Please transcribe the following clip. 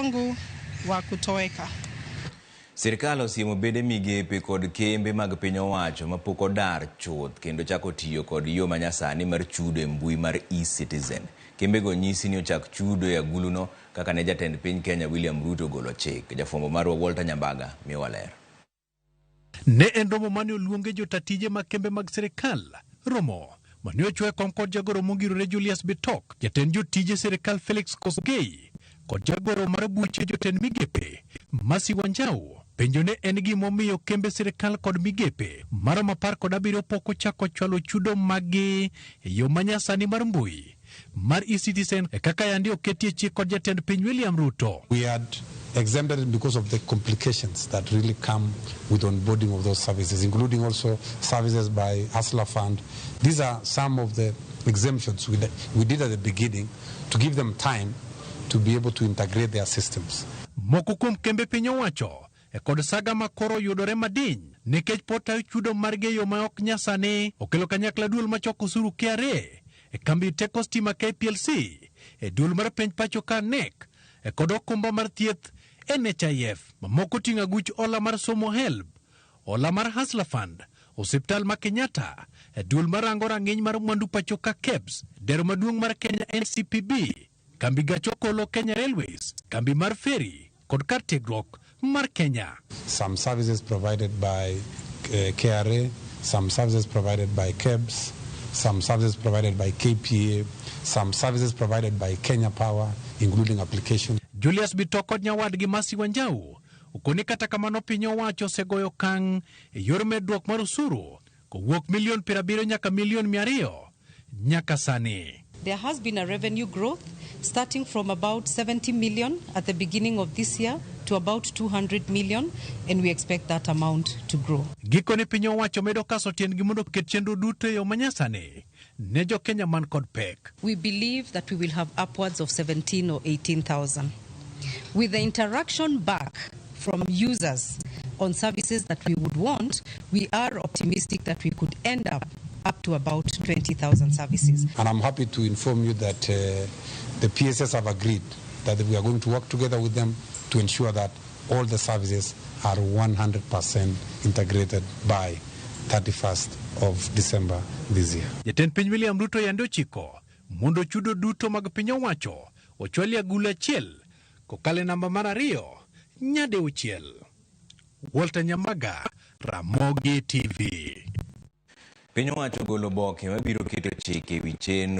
Uchungu wa kutoweka. Sirkal osiemo bede migepe kod kembe mag piny owacho mapok odar chuth kendo chako tiyo kod yo manyasani mar chudo e mbui mar eCitizen. Kembego nyisi ni ochak chudo e aguluno kaka ne jatend piny Kenya William Ruto ogolo chik. Jafwambo marwa Walter Nyambaga miyowa ler. Ne en romo mane oluonge jota tije mag kembe mag sirikal. Romo mane ochwe kom kod jagoro mongirore Julius Bitok, jatend jotije sirikal Felix Kosgei kod jagoro mar buche jotend migepe Mercy Wanjau. Penjo ne en gimomiyo kembe sirikal kod migepe maromo 17 pok ochako chwalo chudo maggi e yo manyasani mar mbui mar eCitizen e kaka yandi oketie chik kod jatend piny William Ruto. We had exempted it because of the complications that really come with onboarding of those services, including also services by Hustler Fund. These are some of the exemptions we did at the beginning to give them time to be able to integrate their systems. Moko kuom kembe piny owacho e kod saga ma koro yudore madiny nikech pod tayo chudo margi e yo ma ok nyasani okelo kanyakla duol machoko osuru KRA e kambi teko stima KPLC e duol mar penj pacho ka KNEC e kod okumba mar thieth NHIF. Mamoko ting'o aguch hola mar somo HELB, hola mar Hustler Fund, osiptal ma Kenyatta, e duol marango rang'iny mar mwandu pacho ka KEBS, dero maduong' mar Kenya NCPB, kambi gach okolo Kenya Railways, kambi mar feri kod kar tiegruok mar Kenya. Some services provided by KRA, some services provided by KEBS, some services provided by KPA, some services provided by Kenya Power, including application. Julius Bitok kod nyawadgi Mercy Wanjau okoni kata kamano piny owacho osegoyo okang' e yor medruok mar osuru kowuok milion 70 nyaka milion 200 nyaka sani. There has been a revenue growth starting from about 70 million at the beginning of this year to about 200 million, and we expect that amount to grow. Gikone piny owacho medo kaso tiendgi mondo oket chenro duto e yo manyasani ne jo-Kenya man kod pek. We believe that we will have upwards of 17 or 18,000. With the interaction back from users on services that we would want, we are optimistic that we could end up to about 20,000 services. And I'm happy to inform you that the PSS have agreed that we are going to work together with them to ensure that all the services are 100% integrated by 31st of December this year. Jatend piny William Ruto yande ochiko mondo chudo duto mag piny owacho ochwal e agulu achiel kokalo e namba mar 2 nyadiuchiel. Walter Nyamaga, Ramogi TV. Piny owacho ogolo oboke mabiro keto chike ewi chenro